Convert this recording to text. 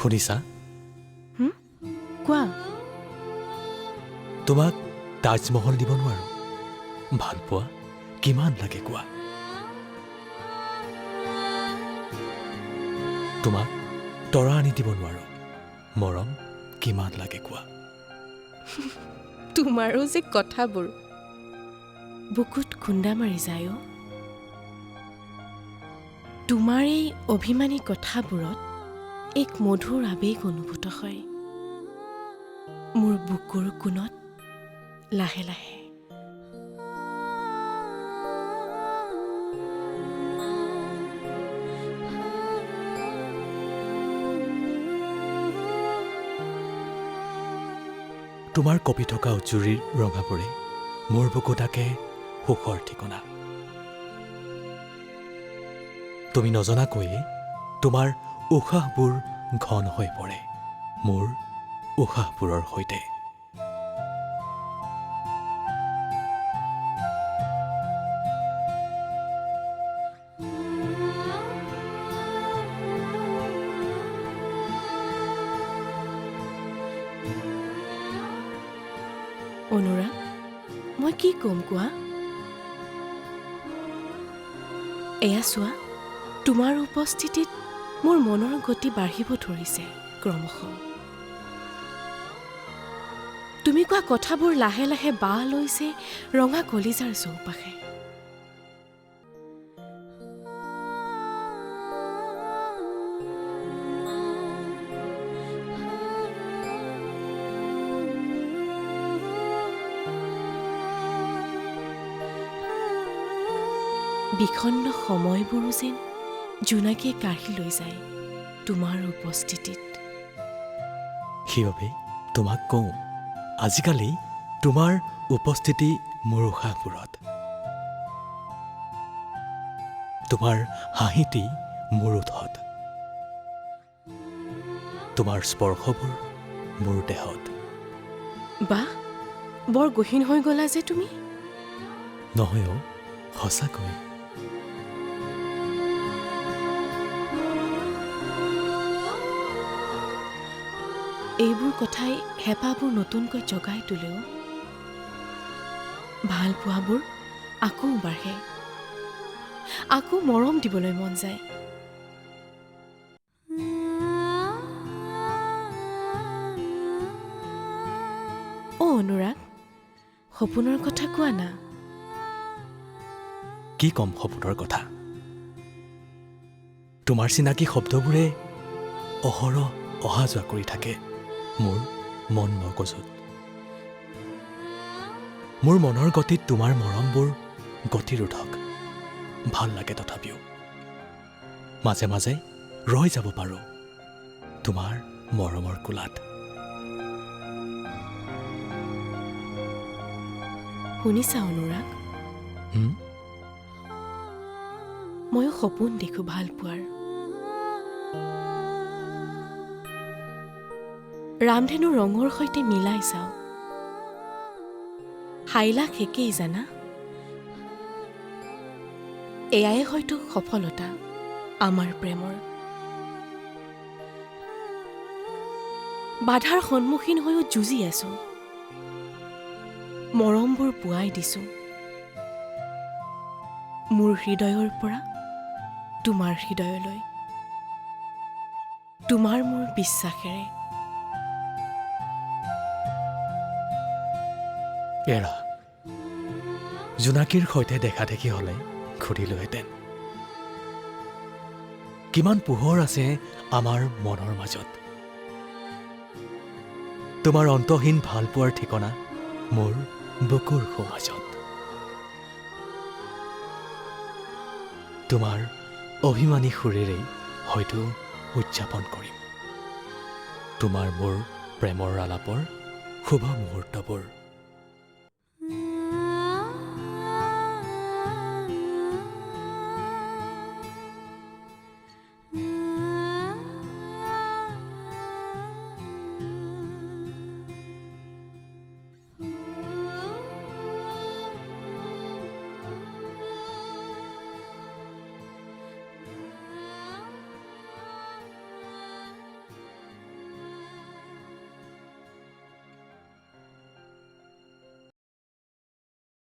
শুনিছা? কোৱা। তোমাক তাজমহল দিব নোৱাৰো, ভাল পোৱা কিমান লাগে কোৱা। তোমাক তৰা আনি দিব নোৱাৰো, মৰম কিমান লাগে কোৱা। তোমাৰো যে কথাবোৰ বুকুত খুন্দা মাৰি যায় অ'। তোমাৰ এই অভিমানী কথাবোৰত এক মধুৰ আৱেগ অনুভূত হয় মোৰ বুকুৰ কোণত লাহে লাহে। তোমাৰ কঁপি থকা উজুৰিৰ ৰঙাবোৰে মোৰ বুকুত আঁকে সুখৰ ঠিকনা। তুমি নজনাকৈয়ে তোমাৰ উশাহবোৰ ঘন হৈ পৰে মোৰ উশাহবোৰৰ সৈতে। অনুৰাগ, মই কি ক'ম কোৱা? এয়া চোৱা, তোমাৰ উপস্থিতিত মোৰ মনৰ গতি বাঢ়িব ধৰিছে ক্ৰমশঃ। তুমি কোৱা কথাবোৰ লাহে লাহে বাহ লৈছে ৰঙা কলিজাৰ চৌপাশে। বিষণ্ণ সময়বোৰো যেন জোনাকীয়ে কাঢ়ি লৈ যায় তোমাৰ উপস্থিতিত। সেইবাবে তোমাক কওঁ, আজিকালি তোমাৰ উপস্থিতি মোৰ উশাহবোৰত, তোমাৰ হাঁহিটি মোৰ ওঁঠত, তোমাৰ স্পৰ্শবোৰ মোৰ দেহত। বাহ, বৰ গহীন হৈ গ'লা যে তুমি। নহয় অ', সঁচাকৈ। এইবোৰ কথাই হেঁপাহবোৰ নতুনকৈ জগাই তোলেও, ভাল পোৱাবোৰ আকৌ বাঢ়ে, আকৌ মৰম দিবলৈ মন যায়। অ' অনুৰাগ, সপোনৰ কথা কোৱা না। কি ক'ম সপোনৰ কথা? তোমাৰ চিনাকি শব্দবোৰে অহৰহ অহা যোৱা কৰি থাকে মোৰ মন মগজুত। মোৰ মনৰ গতিত তোমাৰ মৰমবোৰ গতিৰোধক, ভাল লাগে তথাপিও মাজে মাজে ৰৈ যাব পাৰোঁ তোমাৰ মৰমৰ কোলাত। শুনিছা অনুৰাগ, ময়ো সপোন দেখোঁ ভাল পোৱাৰ। ৰামধেনু ৰঙৰ সৈতে মিলাই চাওঁ, হাইলাখ একেই জানা। এয়াই হয়তো সফলতা আমাৰ প্ৰেমৰ। বাধাৰ সন্মুখীন হৈও যুঁজি আছো, মৰমবোৰ পোৱাই দিছো মোৰ হৃদয়ৰ পৰা তোমাৰ হৃদয়লৈ, তোমাৰ মোৰ বিশ্বাসেৰে। এৰা, জোনাকীৰ সৈতে দেখা দেখি হ'লে ঘূৰিলোহেঁতেন। কিমান পোহৰ আছে আমাৰ মনৰ মাজত। তোমাৰ অন্তহীন ভালপোৱাৰ ঠিকনা মোৰ বুকুৰ সোঁমাজত। তোমাৰ অভিমানী সুৰেৰেই হয়তো উদযাপন কৰিম তোমাৰ মোৰ প্ৰেমৰ আলাপৰ শুভ মুহূৰ্তবোৰ।